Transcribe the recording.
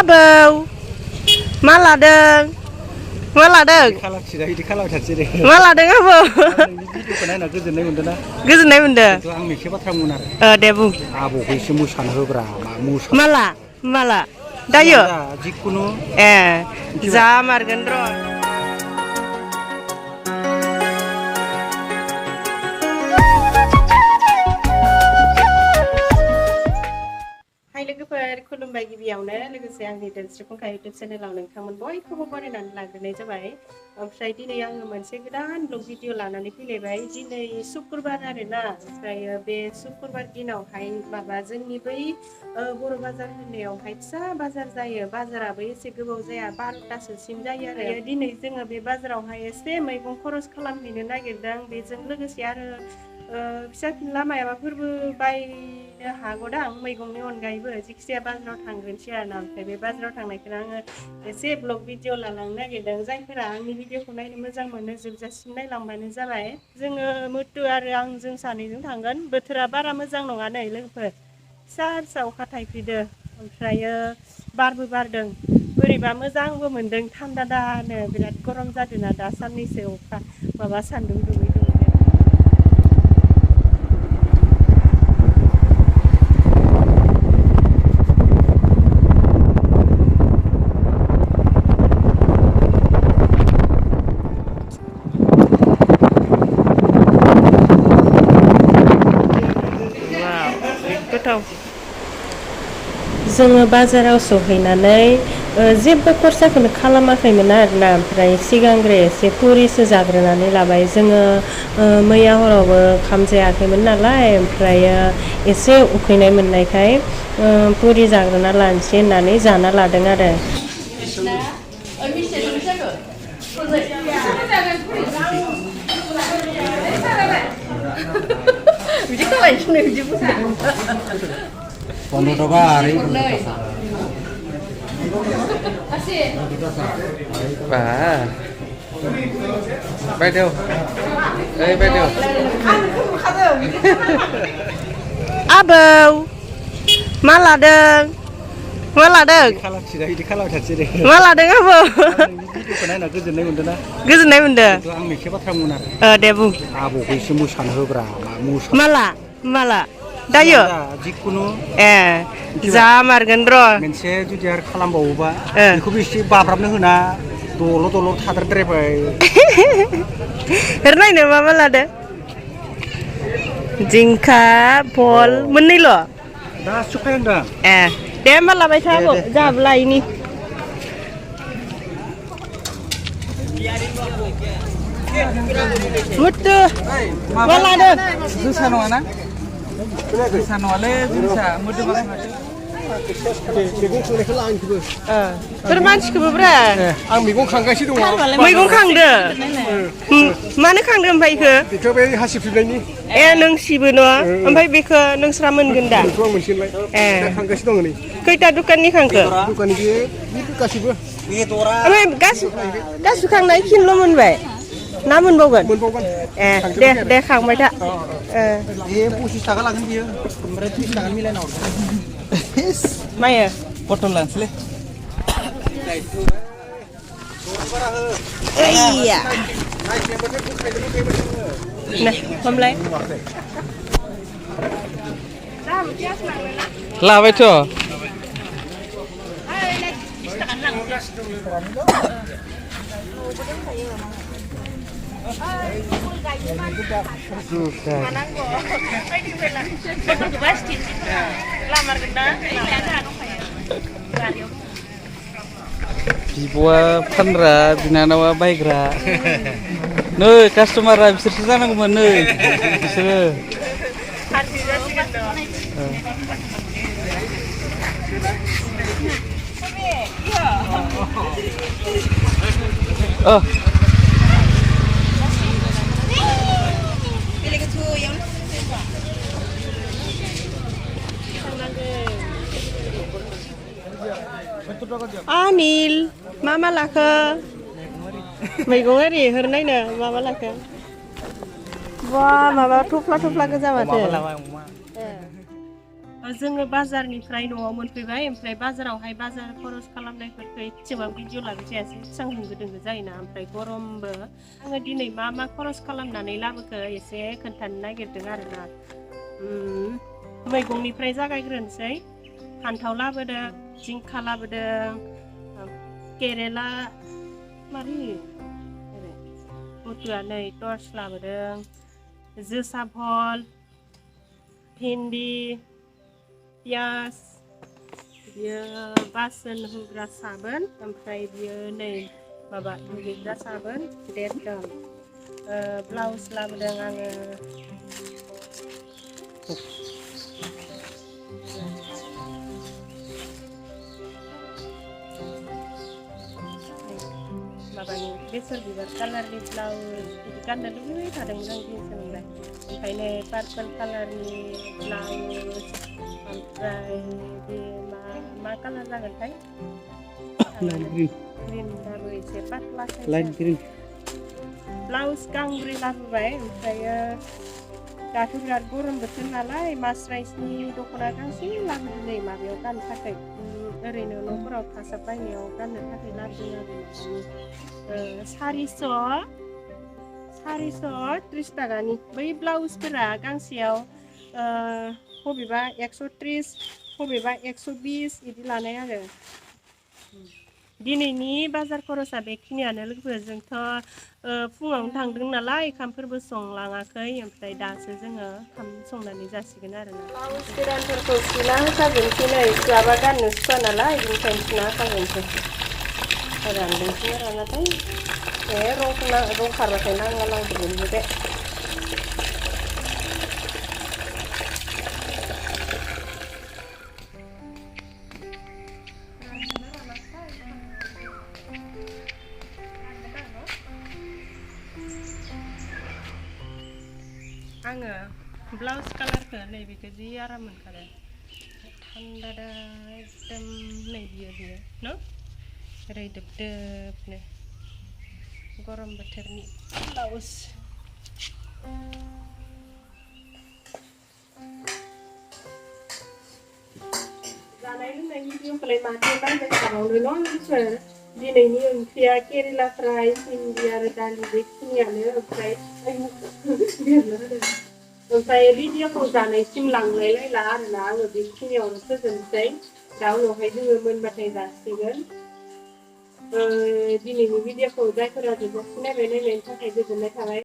Abau, maladeng, maladeng. Maladeng apa? Goजोननाय मोनदों. दे बुं. Mala. Dayo. Za marगोन र'. लोगोफोर खुलुमबाय गिबियावनो लोगोसे आंनि देन्स फंखाय इउटिउब चेनेलाव नोंथांमोन बयखौबो बरायनानै लाग्रोनाय जाबाय ओमफ्राय दिनै आङो मोनसे गोदान ब्लग भिडिअ लानानै फैलायबाय दिनै सुक्रुबार आरोना ओमफ्राय बे सुक्रुबार दिनावहाय माबा जोंनि बै बर' बाजार होननायावहाय फिसा बाजार जायो बाजाराबो एसे गोबाव जाया 12टासोसिम जायो आरो दिनै जोङो बे बाजारावहाय एसे मैगं खरस खालामहैनो नागिरदों बेजों लोगोसे आरो फिसा फिनला मायाबाफोरबो बायनो हागौदां मैगंनि अनगायैबो जिखिजाया बाजाराव थांग्रोनोसै आरोना ओमफ्राय बे बाजाराव थांनायखौनो आङो एसे ब्लग भिडिअ लालांनो नागिरदों जायफोरा आंनि भिडिअखौ नायनो मोजां मोनो जोबजासिम नायलांबानो जाबाय जोङो मुथु आरो आं जों सानैजों थांगोन बोथोरा बारा मोजां नङा नै लोगोफोर फिसा फिसा अखा थाइफ्रिदो ओमफ्रायो बारबो बारदों बोरैबा मोजांबो मोनदों थान्दा दानो बिराद गरम जादोंना दा साननैसो अखा माबा सान्दुं दुङै जोङो बाजाराव सहैनानै जेबो खरसाखौनो खालामाखैमोन आरोना ओमफ्राय सिगांग्रो एसे पुरिसो जाग्रोनानै लाबाय जोङो मैया हरावबो ओंखाम जायाखैमोन नालाय ओमफ्राय एसे उखैनाय मोननायखाय पुरि जाग्रोना लानोसै होननानै जाना लादों आरो बायदेव ओइ बायदेव Abau, maladeng, maladeng. Maladeng apa? Goजोननाय मोनदों. दे बुं. Mala. Dayo. Za marगोन र'. मोनसे जुदि आरो खालामबावोबा बेखौबो एसे बाब्राबनो होना दलर थाद्रायबाय नायनो मा लादो जिंखा भल मोननैल' दा सुखाय होनदों दे होमबा लाबाय था आबौ जाहाबो लायनि मुथु मा लादो जोसा नङा ना जोसा नङालै जोसा मुथु मा सोर मानसिखौबो ब्रा आं मैगं खांगासिनो दङ मैगं खांदो मानो खांदो ओमफ्राय बेखौ बे हासिबनायनि नों सिबो न' ओमफ्राय बेखौ नोंस्रा मोनगोन दा खांगासिनो दङ नै खैथा दुखाननि खांखो दुखाननि बे गासिबो ओमफ्राय गासिबो खांनाय खिनल' मोनबाय ना मोनबावगोन दे खांबाय था 25 थाखा लागोन बियो ओमफ्राय 30 थाखा मिलायना हरगोन मायो पटल लानोसैलै ओइया नै हमलाय लाबायथ' बिब'आ फानग्रा बिनानावा बायग्रा नै कास्टमारा बिसोरसो जानांगौमोन नै बिसोरो Anil, मा लाखो मैगं ओरि हरनायनो मा लाखो बा माबा थफ्ला गोजा माथो जोङो बाजारनिफ्राय न'आव मोनफैबाय ओमफ्राय बाजारावहाय बाजार खरस खालामनायफोरखौ एसेबां भिडिअ लाबो जायासै एसेबां होंगो दोंगो जायोना ओमफ्राय गरमबो आङो दिनै मा खरस खालामनानै लाबोखो एसे खोन्थानो नागिरदों आरोना मैगंनिफ्राय जागायग्रोनोसै फान्थाव लाबोदों जिंखा लाबोदों केरेला मारै बुथुआ नै टर्स लाबोदों जोसा भल भिन्दि पियाज बियो बासोन हुग्रा साबोन ओमफ्राय बियो नै माबा दुगैग्रा साबोन देरदों ब्लाउस लाबोदों आङो माबानि बेसर बिबार कालारनि ब्लाउस बिदि गाननो लुबैबाय थादोंमोन आं दिनैसो मोनबाय ओमफ्राय नै पार्पल कालारनि ब्लाउस ओमफ्राय बे मा कालार जागोनथाय ग्रिनबाबो एसे पातला साइज ब्लाउस गांब्रै लाबोबाय ओमफ्रायो दाथ' बिराद गरम बोथोर नालाय मास्राइसनि दख'ना गांसे लाबोदों नै माबायाव गाननो थाखाय ओरैनो न'फोराव फासाब बायनायाव गाननो थाखाय लाबोदों आरो सारिस' 30 थाखानि बै ब्लाउसफोरा गांसेयाव बबेबा 130 बबेबा 120 बिदि लानाय आरो दिनैनि बाजार खरसा बेखिनियानो लोगोफोर जोंथ' फुङावनो थांदों नालाय ओंखामफोरबो संलाङाखै ओमफ्राय दासो जोङो ओंखाम संनानै जासिगोन आरोना ब्लाउस गोदानफोरखौ सुना होखाजोबनोसै नै सुवाबा गाननो सुवा नालाय बेनिखायनो सुना होखाजोबनोसै रानदोंसै रानाथाय रं खारबाथाय नांला लांजोबगोन बे आङो ब्लाउस कालारखौ नैबेखौ जि आराम मोनखादों थान्दा दा एकदम नै बियो न' रैदोबदोबनो गरम बोथोरनि ब्लाउस जानाय लोंनाय भिडिअखौलाय माथो बायबाय थाबावनो लोगोफोर दिनैनि ओंख्रिया केरेला फ्राय भिन्दि आरो दालि बेखिनियानो ओमफ्राय भिडिअखौ जानायसिम लांलायलायला आरोना आङो बेखिनियावनो फोजोबनोसै दा उनावहाय जोङो मोनबाथाय जासिगोन दिनैनि भिडिअखौ जायफोरा जोबजासिम नायनायनि थाखाय गोजोननाय थाबाय